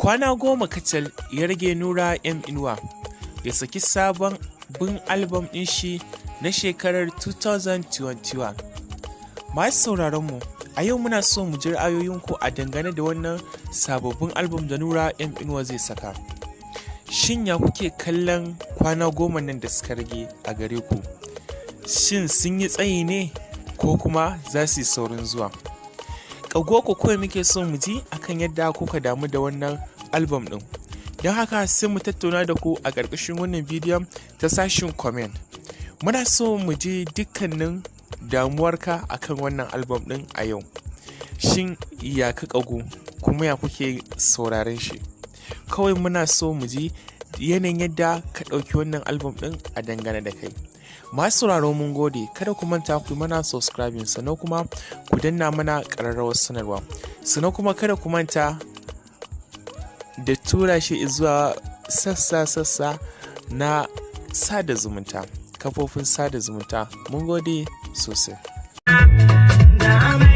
Kwana 10 kacal ya rage Nura M Inuwa ya saki sabon bin album ɗin shi na shekarar 2021. Masu sauraron mu, a yau muna so mu ji ra'ayoyinku a dangane da wannan sababbin album da Nura M Inuwa zai saka. Shin ya kuke kallon kwana 10 nan da suka rage a gare ku? Shin sun yi tsayi ne ko kuma za su yi saurin zuwa? Ku kawai muke so mu ji akan yadda kuka damu da wannan album ɗin. Don haka sai mu tattauna da ku a ƙarƙashin wannan bidiyon ta sashin comment. Muna so mu ji dukkanin damuwarka akan wannan album ɗin a yau. Shin ya ka ƙagu kuma ya kuke sauraren shi? Kawai muna so mu ji yanayin yadda ka ɗauki wannan album ɗin a dangane da kai. Masu sauraro, mun gode. Kada ku manta ku mana subscribing, sannan kuma ku danna mana ƙararrawar sanarwa. Sannan kuma kada ku manta da tura shi zuwa sassa-sassa na sada zumunta, kafofin sada zumunta. Mun gode sosai. Da